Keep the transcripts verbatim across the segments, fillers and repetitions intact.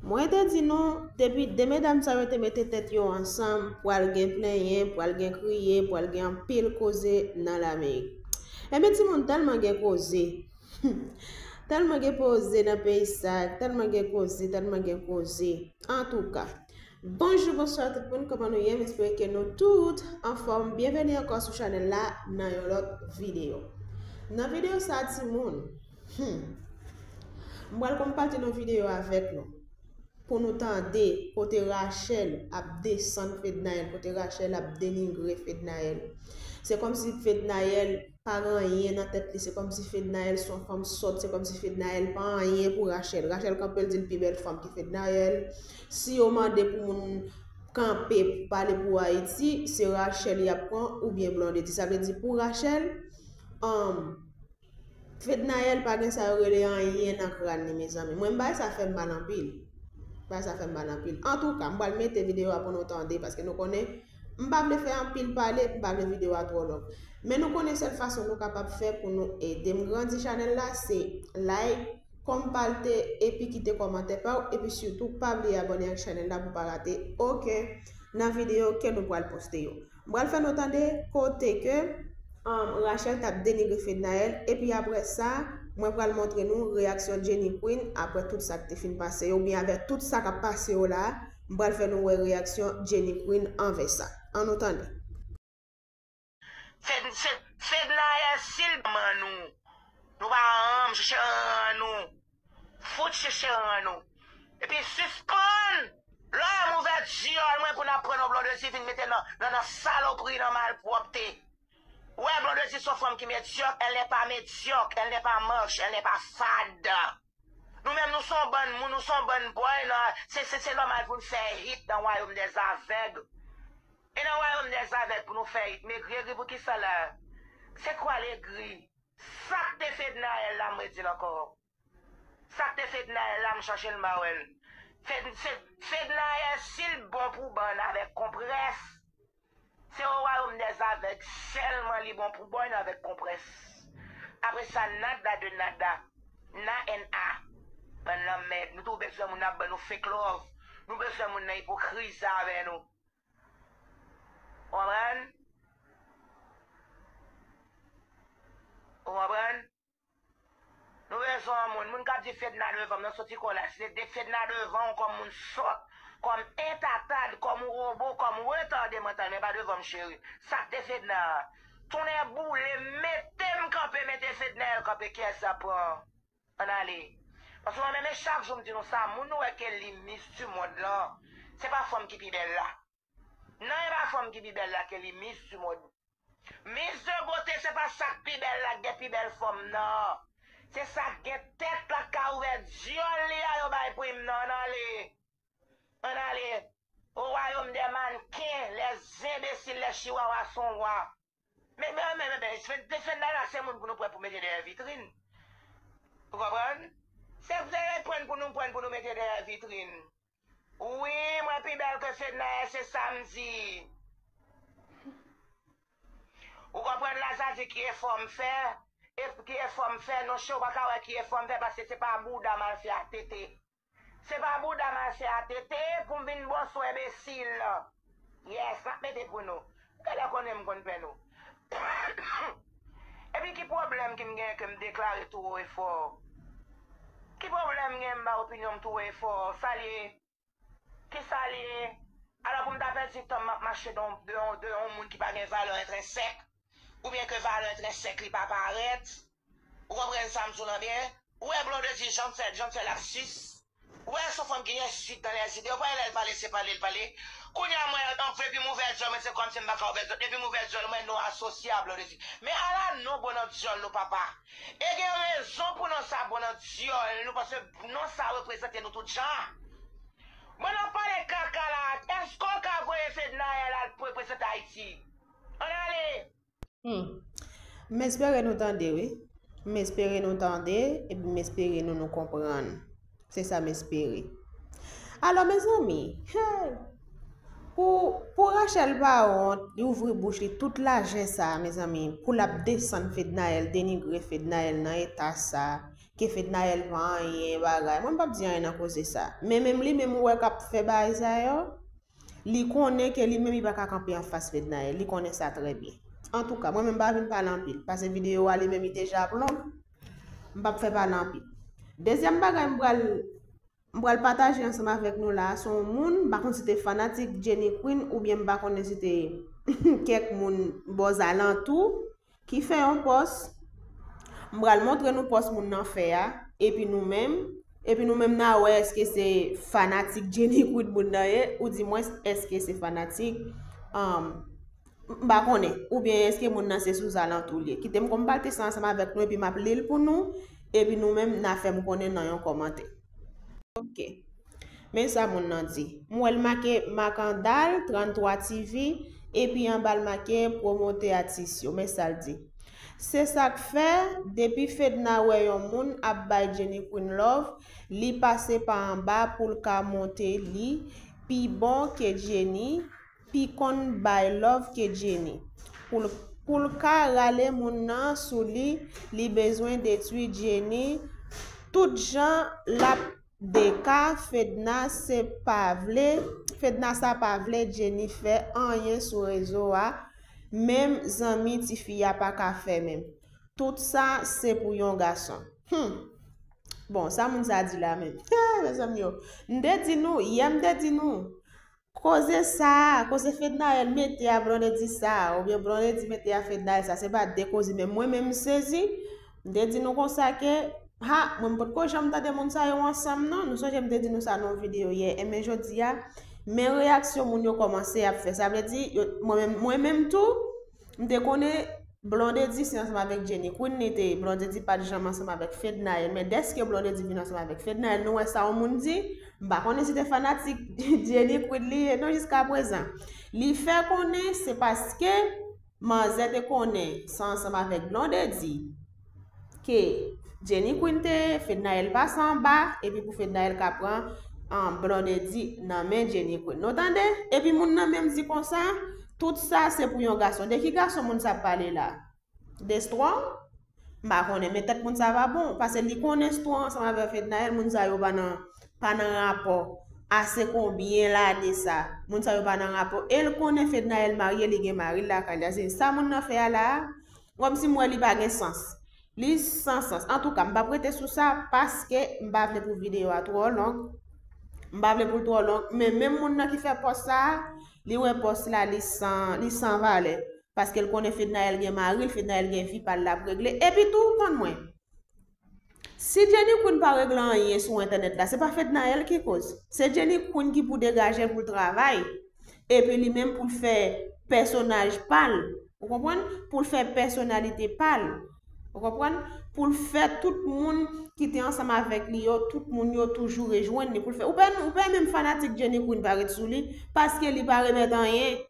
Mwen te di nou, depi de medam sa yo te mete tèt yo ansanm, pral gen plenyen, pral gen kriye, pral gen anpil koze nan Lamerik. Ebyen, timoun, tèlman gen koze. Tèlman gen koze nan peyi sa, tèlman gen koze, tèlman gen koze. Antouka, bonjou, bonswa tout moun, kòman nou ye? M espere ke nou tout anfòm. Byenveni ankò sou chanèl la nan yon lòt videyo. Nan videyo sa, timoun, hmm, m pral konpati yon videyo avèk nou pou nou tande kote Rachel ap desann Fednaelle, kote Rachel ap denigre Fednaelle. Se kòmsi Fednaelle pa gen anyen nan tèt li, se kòmsi Fednaelle se yon fanm sòt, se kòmsi Fednaelle pa anyen pou Rachel. Rachel kanpe, l di l pi bèl fanm ke Fednaelle. Si yo mande pou moun kanpe pou pale pou Ayiti, se Rachel y ap pran oubyen Blondedy. Sa vle di pou Rachel, um, Fednaelle pa gen sa yo rele anyen nan kràn li, mezanmi. Mwen, bagay sa fè m mal anpil. Bagay sa fè m mal anpil. Antouka, m pral mete videyo a pou nou tande, paske nou konnen, m pa vle fè anpil pale, m pa vle videyo a twò long. Men nou konnen sèl fason nou kapab fè pou nou ede m grandi chanèl la, se like, konpalte, epi kite kòmantè pa w, epi sitou pa bliye abòne ak chanèl la pou pa rate okenn nan videyo ke nou pral poste yo. M pral fè nou tande kote ke, um, Rachel t ap denigre Fednaelle, epi apre sa, mwen pral montre nou reyaksyon Jenny Queen apre tout sa k te fin pase yo, oubyen avè tout sa k ap pase yo la, m pral fè nou wè reyaksyon Jenny Queen anvè sa. Ann nou tande. Fed, Fed, Fednaelle, si l ban nou, nou pa rann, chèche rann nou. Fout chèche rann nou. Epi sispann lòm ouvè dyòl mwen pou n ap pran non Blondedy vin mete nan, nan, nan salopri, nan malpwòpte. Ou wè, Blondedy se yon fanm ki medyòk, elle n'est pas médiocre, elle n'est pas moche, elle n'est pas fade. Nou menm, nou se yon bann moun, nou se yon bann bòy, nan, se, se, se nòmal pou n fè hit nan wayòm dèzavèg. E nan wayòm dèzavèg pou nou fè hit, m egri, egri pou kisa la? Se kwa l egri? Sa k te Fednaelle la, m redi l ankò. Sa k te Fednaelle la, m chache l, m pa wè l. Fed, Fed, Fednaelle, si l bon pou bann avèk konprès, se o wayòm dèzavèg sèlman li bon pou bann avèk konprès. Apre sa, nada de nada. Na N A. Bann lanmèd. Nou tou bezwen moun ap ban nou fake love. Nou bezwen moun nan ipokriz avè nou. Ou konprann? Ou konprann? Nou bezwen yon moun. Moun k ap di Fedna devan m nan, soti kò la. Se de Fedna devan w kòm moun sòt, kòm entatad, kòm wobo, kòm retade mantal, men pa devan m, cheri. Sa k te Fedna a? Tounen boule, mete m kanpe, mete Fednaelle kanpe, kiyès l ap pran? Ann ale. Paske mwen menm, e chak jou m di nou sa, moun nou wè ke li Miss du Monde lan, se pa fanm ki pi bèl la. Non, e pa fanm ki pi bèl la ke li Miss du Monde. Miss de beauté, se pa sa k pi bèl la k gen pi bèl fòm nan. Se sa k gen tèt la k ka ouvè dyòl li a yo bay prim nan. Ann ale. Ann ale. Au royaume des mannequins, les imbéciles, les chihuahuas sont rois. Men, men, men, men, men, Fedna la se moun pou nou pran pou mete dèyè vitrin. Ou konprann? Se, se pran pou nou, pran pou nou mete dèyè vitrin. Wi, mwen pi bèl ke Fedna, se sa m di. Ou konprann la, sa di ki efò m fè, e ki efò m fè, non, chè, ou pa ka wè ki efò m fè, paske se pa bouda m al fè a tete. Se pa bouda m al fè a tete pou m vin bò sou enbesil. Yes, m ap mete pou nou. Genlè konnen m konn pè nou. Epi ki pwoblèm ki m genyen ke m deklare tou wo e fò? Ki pwoblèm m genyen m ba opinyon m tou wo e fò? Sa l ye? Kisa l ye? Alò pou m ta pèdi tan m ap mache de yon, de yon, de yon moun ki pa gen valè entrensèk, oubyen ke valè entrensèk li pa parèt, ou konprann sa m di w lan byen? Ou wè Blondedy jan l fè, jan l fè lapsis? Ou wè se yon fanm ki gen suite dans les idées, ou pa wè lè l pale se pale l pale? Kounye a mwen, an vre, epi m ouvè dyòl mwen, se kòmsi m pa ka ouvè dyòl, epi m ouvè dyòl mwen, nou asosye a Blondedy. Men ala non bon nan dyòl nou, papa! E gen rezon pou non sa bon nan dyòl nou, paske non sa reprezante nou tout jan. Mwen ap pale kaka la, èske w ka voye Fednaelle al reprezante Ayiti? Ann ale! Hmm. M espere nou tande, wi. M espere nou tande, epi m espere nou, nou konprann. Se sa m espere. Alò, mezanmi, hey! Pou, pou Rachel pa wont, li ouvri bouch li tout lajè sa, mezanmi, pou l ap desann Fednaelle, denigre Fednaelle nan eta sa. ke Fednaelle pa anyen bagay. Mwen m p ap di anyen nan koze sa. Men menm li menm ou wè k ap fè bagay sa yo, li konnen ke li menm li pa ka kanpe anfas Fednaelle. Li konnen sa trè byen. Antouka, mwen menm m pa vin pale anpil. Paske videyo a li menm li deja ap long. M p ap fè pale anpil. Dezyèm bagay m pral m pral pataje ansanm avèk nou la, se yon moun, m pa konn si te fanatik Jenny Queen oubyen m pa konnen si te kèk moun bò zalantou ki fè yon pòs. M pral montre nou pòs moun nan fè a, epi nou menm, epi nou menm n a wè èske se fanatik Jenny Queen moun nan ye, ou di mwens èske se fanatik, um, m pa konnen, oubyen èske moun nan se sou zalantou l ye. Kite m konpalte sa ansanm avèk nou, epi m ap li l pou nou, epi nou menm n a fè m konnen nan yon kòmantè. Ok. Men sa moun nan di. M wè l make Makandal trannntwa T V, epi anba l make pwomote atis yo. Men sa l di. Se sa k fè, depi Fedna wè yon moun ap bay Jenny Queen love, li pase pa anba pou l ka monte li pi bon ke Jenny, pi konn bay love ke Jenny. Pou l, pou l ka rale moun nan sou li, li bezwen detwi Jenny tout jan l ap deka. Fedna se pa vle, Fedna sa pa vle Jenny fè anyen sou rezo a, menm zanmi tifi a pa ka fè menm. Tout sa se pou yon gason. Hmm. Bon, sa moun sa di la menm. Mezanmi yo, m te di nou, yè m te di nou, koze sa, koze Fednaelle mete a Blondedy sa, oubyen Blondedy mete a Fednaelle sa, se pa de koze, men mwen menm m sezi, m te di nou konsa ke, ha, mwen m potko janm tande moun sa yo ansanm non, nou sonje m te di nou sa nan yon videyo yè, enben jodi a, men reyaksyon moun yo kòmanse ap fè, sa vle di, yo, mwen menm, mwen menm tou, m te konnen Blondedy se ansanm avèk Jenny Queen li te ye. Blondedy pa t janm ansanm avèk Fednaelle. Men dèske Blondedy vin ansanm avèk Fednaelle, nou wè sa yon moun di. M pa konnen si te fanatik Jenny Queen li ye non jiskaprezan. Li fè konnen se paske manzè te konnen se ansanm avèk Blondedy ke Jenny Queen te ye, Fednaelle pase anba, epi pou Fednaelle ka pran, um, Blondedy nan men Jenny Queen. Nou tande? Epi moun nan menm di konsa, tout sa se pou yon gason. De ki gason moun sa ap pale la? De Strong? M pa konnen, men tèt moun sa pa bon, paske li konnen Strong ansanm avèk Fednaelle, moun sa yo pa nan, pa nan rapò ase konbyen lane sa. Moun sa yo pa nan rapò, e l konnen Fednaelle marye, li gen mari l lakay li. Se sa moun nan fè a la a, kòmsi m wè li pa gen sans. Li san sans. Antouka, m p ap rete sou sa, paske m pa vle pou videyo a twò long. M pa vle pou l twò long, men menm moun nan ki fè pòs sa a, li wè pòs la, li san, li san valè. Paske l konnen Fednaelle gen mari l, Fednaelle gen vi pa l l ap regle. Epi tou, tann mwen. Si Jenny Queen pa regle anyen sou entènèt la, se pa Fednaelle ki koz. Se Jenny Queen ki pou degaje l pou l travay. Epi li menm pou l fè pèsonaj pa l. Ou konprann? Pou l fè pèsonalite pa l. Ou konprann? Pou l fè tout moun ki te ansanm avèk li yo, tout moun yo toujou rejwenn li. Pou l fè, ou pa, ou pa menm fanatik Jenny Queen pa ret sou li, paske li pa remèt anyen.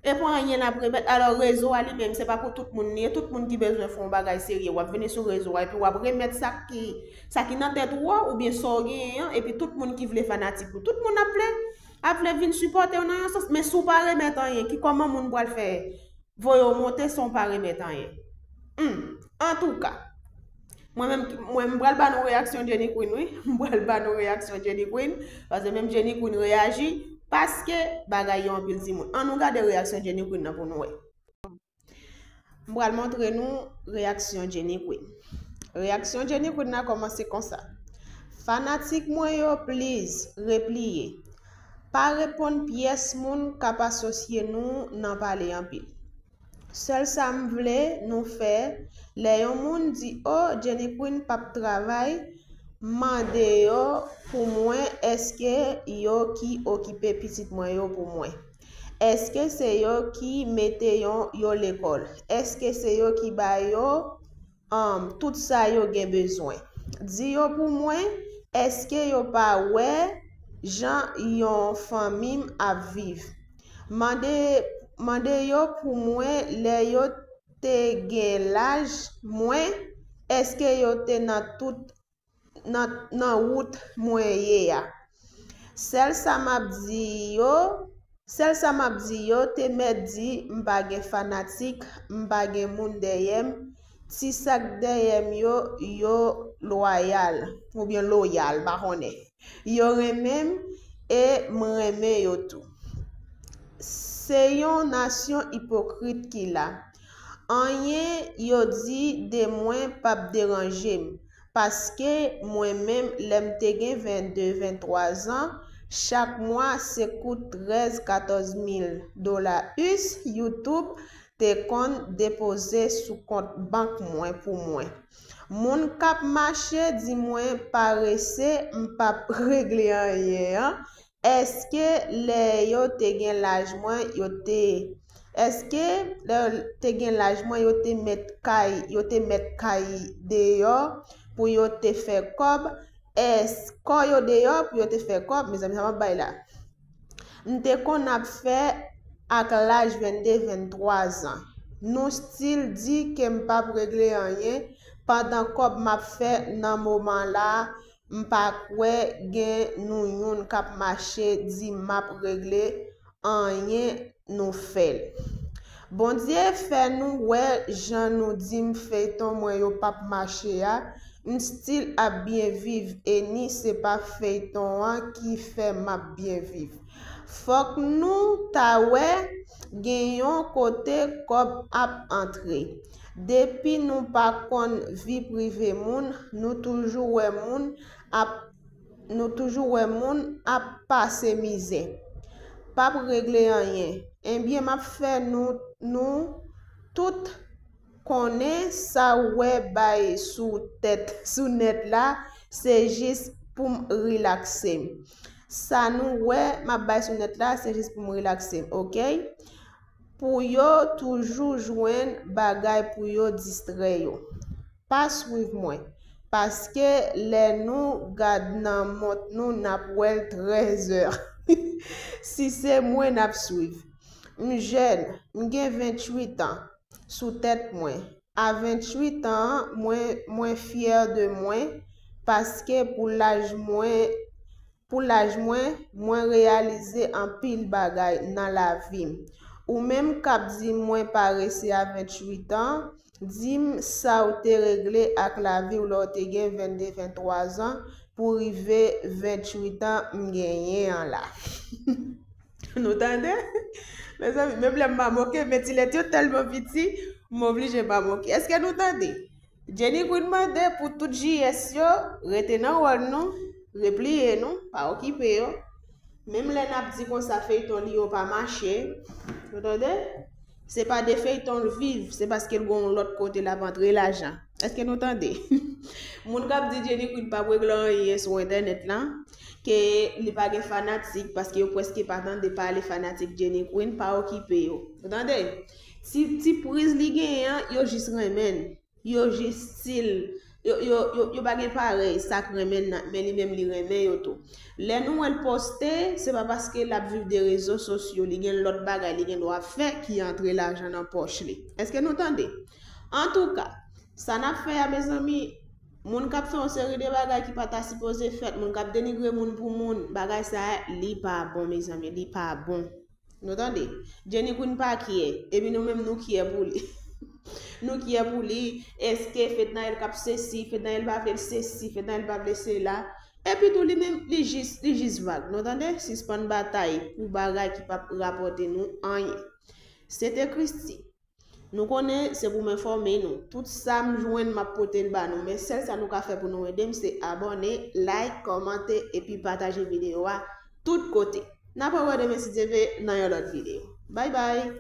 E pa anyen l ap remèt. Alò, rezo a li menm, se pa pou tout moun li ye. Tout moun ki bezwen fè yon bagay serye, w ap vini sou rezo a, epi w ap remèt sa ki, sa ki nan tèt ou a, oubyen sa w genyen an, epi tout moun ki vle fanatik ou. Tout moun ap vle, ap vle vin sipòte w nan yon sans, men si w pa remèt anyen, ki kòman moun pral fè voye w monte san w pa remèt anyen? Hmm. Antouka, mwen menm, mwen m pral ba nou reyaksyon Jenny Queen, wi. M pral ba nou reyaksyon Jenny Queen, paske menm Jenny Queen reyaji, paske bagay yo anpil timoun. Ann nou gade reyaksyon Jenny Queen nan pou nou wè. M pral montre nou reyaksyon Jenny Queen. Reyaksyon Jenny Queen nan kòmanse konsa. Fanatik mwen yo, please, repliye. Pa reponn pyès moun k ap asosye nou nan pale anpil. Sèl sa m vle nou fè, lè yon moun di, "O, Jenny Queen p ap travay," mande yo pou mwen èske yo ki okipe pitit mwen yo pou mwen. Èske se yo ki mete yo, yo lekòl? Èske se yo ki ba yo, um, tout sa yo gen bezwen? Di yo pou mwen, èske yo pa wè jan yon fanmi m ap viv? Mande, mande yo pou mwen lè yo te gen laj mwen, èske yo te nan tout, nan, nan wout mwen ye a? Sèl sa m ap di yo, sèl sa m ap di yo, te mèt di m pa gen fanatik, m pa gen moun dèyè m, ti sa k dèyè m yo, yo lwayal oubyen loyal, m pa konnen. Yo renmen m e m renmen yo tou. Se yon nasyon ipokrit ki la. Anyen yo di de mwen p ap deranje m, paske mwen menm, lè m te gen vennde, venntwa zan, chak mwa se kout trèz, katòz mil dola us YouTube te konn depoze sou kont bank mwen pou mwen. Moun k ap mache di mwen parese, m p ap regle anyen an, èske lè yo te gen laj mwen, yo te, èske lè yo te gen laj mwen, yo te met kay, yo te met kay deyò pou yo te fè kòb? Èske yo deyò pou yo te fè kòb? Mezanmi, sa m ap bay la. M te konn ap fè ak laj vennde, venntwa zan. Nou still di ke m p ap regle anyen, pandan kòb m ap fè nan moman la, m pa kwè gen nou youn k ap mache di m ap regle anyen, nou fè l. Bondye fè nou wè jan nou di m feyton mwen yo p ap mache a, m still ap byen viv e ni se pa feyton an ki fè m ap byen viv. Fòk nou ta wè gen yon kote kòb ap antre. Depi nou pa konn vi prive moun, nou toujou wè moun ap nou toujou wè moun ap pase mizè. P ap regle anyen. Ebyen, m ap fè nou, nou tout konnen sa w wè bay sou tèt, sou nèt la, se jis pou m rilakse m. Sa nou wè m ap bay sou nèt la, se jis pou m rilakse m, oke? Pou yo toujou jwenn bagay pou yo distrè yo. Pa swiv mwen, paske lè nou gad nan mont nou, n ap wè l trèzè. Si se mwen n ap swiv. M jèn, m gen venntuit an sou tèt mwen. A venntuit an, mwen, mwen fyè de mwen, paske pou laj mwen, pou laj mwen, mwen reyalize anpil bagay nan lavi m. Ou menm k ap di mwen parese a venntuit an, di m sa w te regle ak lavi w lè w te gen vennde, venntwa zan pou rive venntuit an m genyen an la. Nou tande? Mezanmi, menm lè m pa moke, men ti lèt yo tèlman piti, m oblije pa moke. Èske nou tande? Jenny Queen mande pou tout J S yo rete nan wòl nou, repliye nou, pa okipe yo. Menm lè n ap di konsa feyton li yo pa mache, nou tande? Se pa de feyton l viv, se paske l gon yon lòt kote l ap antre lajan. Èske nou tande? Moun k ap di Jenny Queen p ap regle anyen sou entènèt lan, ke li pa gen fanatik, paske yo prèske pa tande pale fanatik Jenny Queen, pa okipe yo. Ou tande? Ti, ti priz li genyen an, yo jis renmen l. Yo jis still, yo, yo, yo, yo pa gen parèy sa k renmen l nan, men li menm li renmen yo tou. Lè nou wè l poste, se pa paske l ap viv de rezo sosyo, li gen lòt bagay li gen dwa fè ki antre lajan nan pòch li. Èske nou tande? Antouka, sa n ap fè a, mezanmi, moun k ap fè yon seri de bagay ki pa ta sipoze fèt, moun k ap denigre moun pou moun, bagay sa a, li pa bon, mezanmi, li pa bon. Nou tande? Jenny Queen pa kyè, epi nou menm nou kyè pou li. Nou kyè pou li, èske Fednaelle k ap sesi, Fednaelle pa vle l sesi, Fednaelle pa vle sela. Epi tou li menm, li jis, li jis vag. Nou tande? Sispann batay pou bagay ki p ap rapòte nou anyen. Se te Christie. Nou konnen se pou m enfòme nou. Tout sa m jwenn, m ap pote l ba nou. Men sèl sa nou ka fè pou nou ede m, se abòne, like, kòmante, epi pataje videyo a tout kote. N ap rewè demen si Dye vle nan yon lòt videyo. Bay bay!